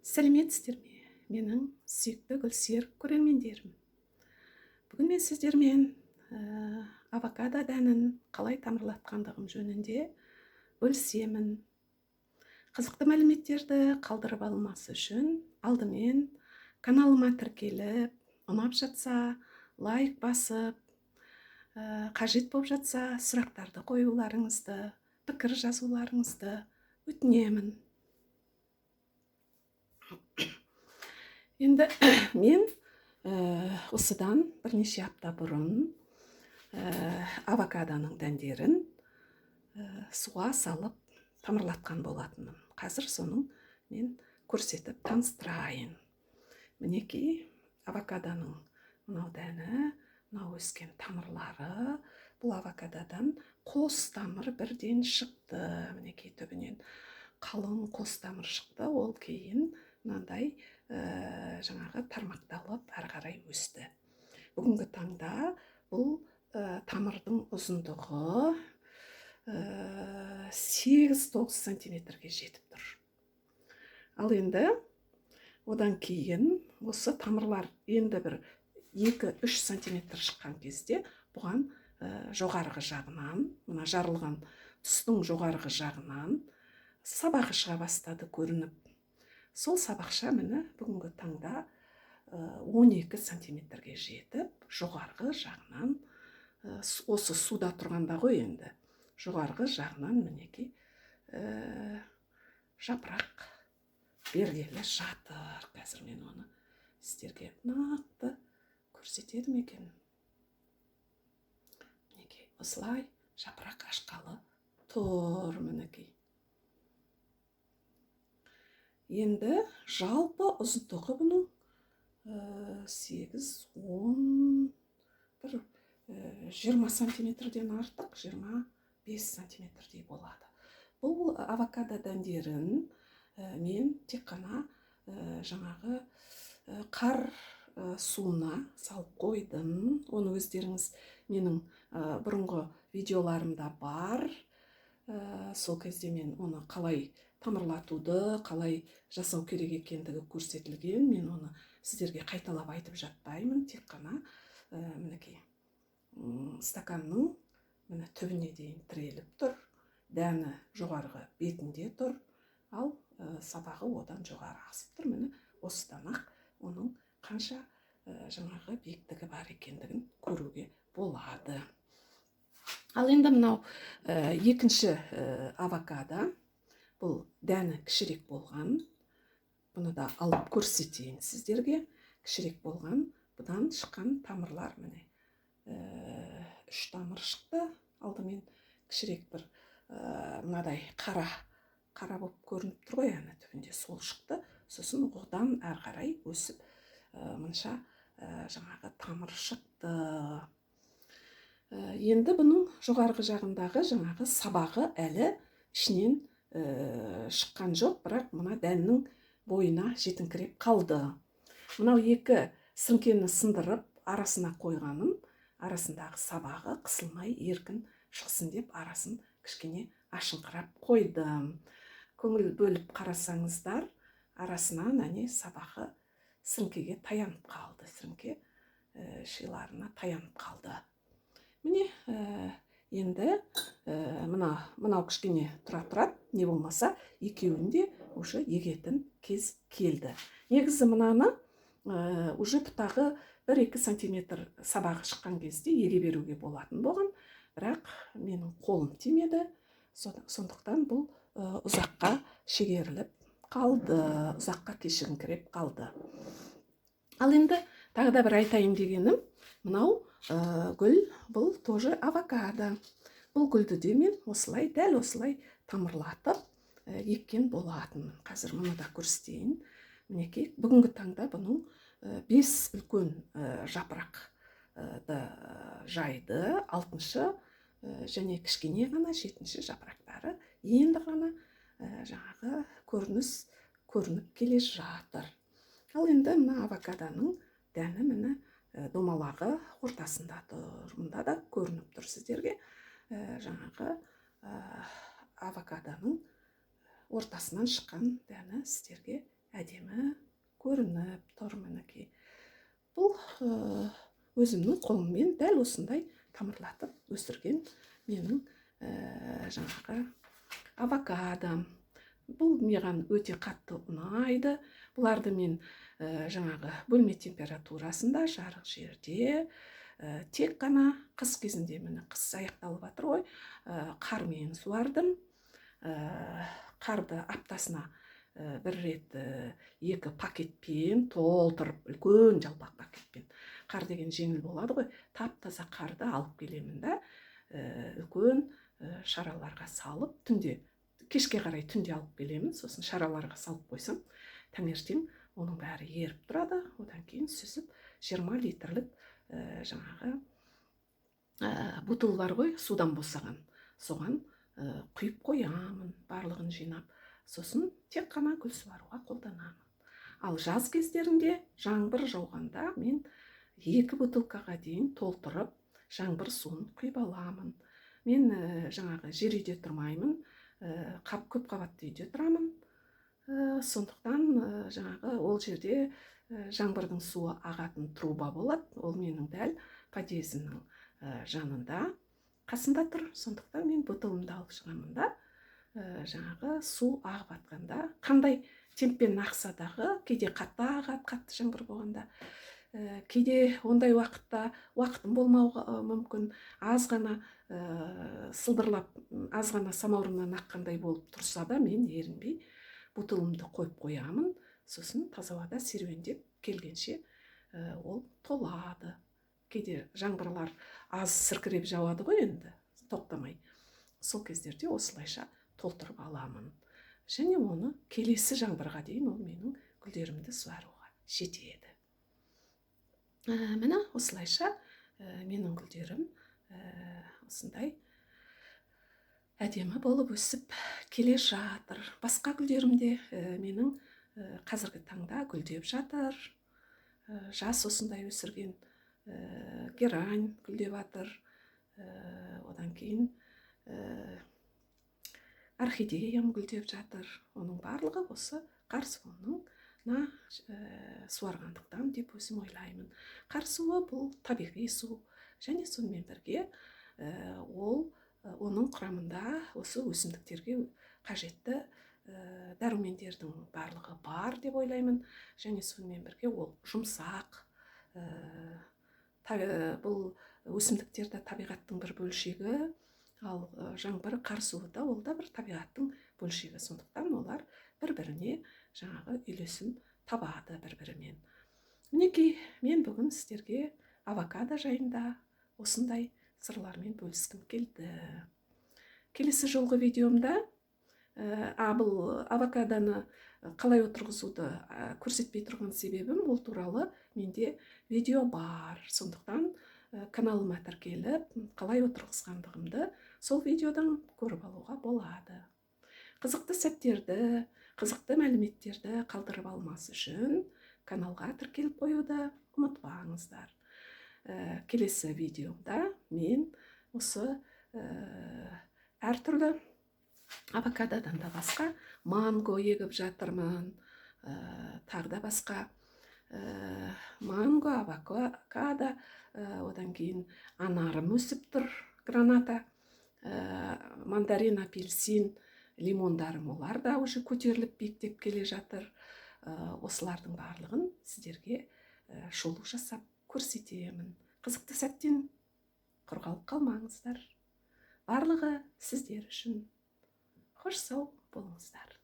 Сәлеметсіздер ме, менің сүйікті гүлсүйер көрермендерім! Бүгін мен сіздермен авокадо дәнін қалай тамырлатқандығым жөнінде бөлісемін. Қызықты мәліметтерді қалдырып алмас үшін алдымен каналыма тіркеліп, ұнап жатса лайк басып, қажет болып жатса сұрақтарды қоюларыңызды, пікір жазуларыңызды өтінемін. Енді мен осыдан бірнеше апта бұрын авокадоның дәндерін суға салып тамырлатқан болатынмын. Қазір соның мен көрсетіп таныстырайын. Мінекей, авокадоның мынау дәні, мынау өскен тамырлары. Бұл авокадодан қос тамыр бірден шықты. Мінекей, түбінен қалың қос тамыр шықты. Ол кейін мынандай жаңағы тармақталып әрі қарай өсті. Бүгінгі таңда бұл тамырдың ұзындығы 8-9 сантиметрге жетіп тұр. Ал енді одан кейін осы тамырлар енді бір 2-3 сантиметр шыққан кезде бұған жоғарғы жағынан, мына жарылған тұстың жоғарғы жағынан сабағы шыға бастады көрініп. Сол сабақша міне бүгінгі таңда 12 сантиметрге жетіп, жоғарғы жағынан, осы суда тұрғанда ғой енді, жоғарғы жағынан мінекей жапырақ бергелі жатыр. Қазір мен оны сіздерге нақты көрсетеді ме екен? Мінекей, осылай жапырақ ашқалы тұр мінекей. Енді жалпы ұзындығы бұның 8-10, бір 20 сантиметрден артық, 25 сантиметрдей болады. Бұл авокадо дәндерін мен тек қана жаңағы қар суына салып қойдым. Оны өздеріңіз менің бұрынғы видеоларымда бар. Сол кезде мен оны қалай тамырлатуды, қалай жасау керек екендігі көрсетілген. Мен оны сіздерге қайталап айтып жатпаймын. Тек қана мінекей, стаканның міне түбіне дейін тіреліп тұр, дәні жоғарғы бетінде тұр, ал сабағы одан жоғары асып тұр. Міне осыдан ақ оның қанша жаңағы биіктігі бар екендігін көруге болады. Ал енді мынау екінші авокадо. Бұл дәні кішірек болған. Бұны да алып көрсетейін сіздерге. Кішірек болған, бұдан шыққан тамырлар міне 3 тамыр шықты. Алдымен кішірек бір мынадай қара болып көрініп тұр ғой, әні түбінде сол шықты. Сосын одан әрі қарай өсіп мынша жаңағы тамыр шықты. Енді бұның жоғарғы жағындағы жаңағы сабағы әлі ішінен шыққан жоқ, бірақ мына дәннің бойына жетіңкіреп қалды. Мынау екі сіріңкені сындырып арасына қойғаным, арасындағы сабағы қысылмай еркін шықсын деп арасын кішкене ашыңқырап қойдым. Көңіл бөліп қарасаңыздар, арасынан әне сабағы сіріңкеге таянып қалды, сіріңке шиларына таянып қалды. Міне енді мынау кішкене тұра тұрады, не болмаса екеуін де уже егетін кез келді. Негізі мынаны уже бұтағы 1-2 сантиметр сабағы шыққан кезде еге беруге болатын болған, бірақ менің қолым тимеді, сондықтан бұл ұзаққа шегеріліп қалды, ұзаққа кешігіңкіреп қалды. Ал енді тағы да бір айтайын дегенім, мынау гүл, бұл тоже авокадо. Бұл гүлді де мен осылай, дәл осылай тамырлатып еккен болатынмын. Қазір мұны да көрсетейін. Мінекей, бүгінгі таңда бұның 5 үлкен жапырақты жайды, 6-шы және кішкене ғана 7-ші жапырақтары енді ғана жаңағы көрініс көрініп келе жатыр. Ал енді мына авокадоның дәні міне домалағы ортасында тұр. Мұнда да көрініп тұр сіздерге жаңағы авокадоның ортасынан шыққан дәні сіздерге әдемі көрініп тұр мінекей. Бұл өзімнің қолыммен дәл осындай тамырлатып өсірген менің жаңағы авокадом. Бұл маған өте қатты ұнайды. Бұларды мен жаңағы бөлме температурасында, жарық жерде, тек қана қыс кезінде, міне қыс аяқталып жатыр ғой, қармен суардым. Қарды аптасына бір рет 2 пакетпен толтырып, үлкен жалпақ пакетпен. Қар деген жеңіл болады ғой, тап-таза қарды алып келемін да, үлкен шараларға салып, түнде, кешке қарай түнде алып келемін, сосын шараларға салып қойсам, таңертең оның бәрі еріп тұрады. Одан кейін сүзіп 20 литрлік жаңағы бутыл бар ғой, судан босаған, соған құйып қоямын, барлығын жинап, сосын тек қана гүл суаруға қолданамын. Ал жаз кездерінде жаңбыр жауғанда мен 2 бутылкаға дейін толтырып жаңбыр суын құйып аламын. Мен жаңағы жер үйде тұрмаймын, көп қабатты үйде тұрамын. Сондықтан жаңағы ол жерде жаңбырдың суы ағатын труба болады. Ол менің дәл подъездімнің жанында, қасында тұр. Сондықтан мен бутылымды алып шығамын да, жаңағы су ағып атқанда, қандай темппен ақса дағы, кейде қатты ағады, қатты жаңбыр болғанда, кейде ондай уақытта уақытым болмауы мүмкін, аз ғана сылдырлап, аз ғана самаурыннан аққандай болып тұрса да, мен ерінбей бутылымды қойып қоямын. Сосын таза ауада серуендеп келгенше ол толады. Кейде жаңбырлар аз сіркіреп жауады ғой енді, тоқтамай. Сол кездерде осылайша толтырып аламын. Және оны келесі жаңбырға дейін ол менің гүлдерімді суаруға жетеді. Міне осылайша менің гүлдерім осындай әдемі болып өсіп келе жатыр. Басқа гүлдерім де менің қазіргі таңда гүлдеп жатыр. Жас осындай өсірген герань гүлдеп жатыр. Одан кейін орхидеям гүлдеп жатыр. Оның барлығы осы қар суының суарғандықтан деп өзім ойлаймын. Қар суы бұл табиғи су, және сонымен бірге ол оның құрамында осы өсімдіктерге қажетті дәрумендердің барлығы бар деп ойлаймын. Және сонымен бірге ол жұмсақ, бұл өсімдіктер де табиғаттың бір бөлшегі, ал жаңбыр, қар суы да ол да бір табиғаттың бөлшегі. Сондықтан олар бір-біріне жаңағы үйлесім табады бір-бірімен. Мінекей, мен бүгін сіздерге авокадо жайында осындай сырлармен бөліскім келді. Келесі жолғы видеомда, бұл авокадоны қалай отырғызуды көрсетпей тұрған себебім, ол туралы менде видео бар. Сондықтан каналыма тіркеліп, қалай отырғызғандығымды сол видеодан көріп алуға болады. Қызықты сәттерді, қызықты мәліметтерді қалдырып алмас үшін каналға тіркеліп қоюды ұмытпаңыздар. Келесі видеомда мен осы әртүрлі авокадодан да басқа манго егіп жатырмын, тағы да басқа манго, авокадо, одан кейін анарым өсіп тұр, граната, мандарин, апельсин, лимондарым, олар да уже көтеріліп биіктеп келе жатыр. Осылардың барлығын сіздерге шолу жасап көрсетемін. Қызықты сәттен құрғалып қалмаңыздар. Барлығы сіздер үшін. Хош сау болыңыздар.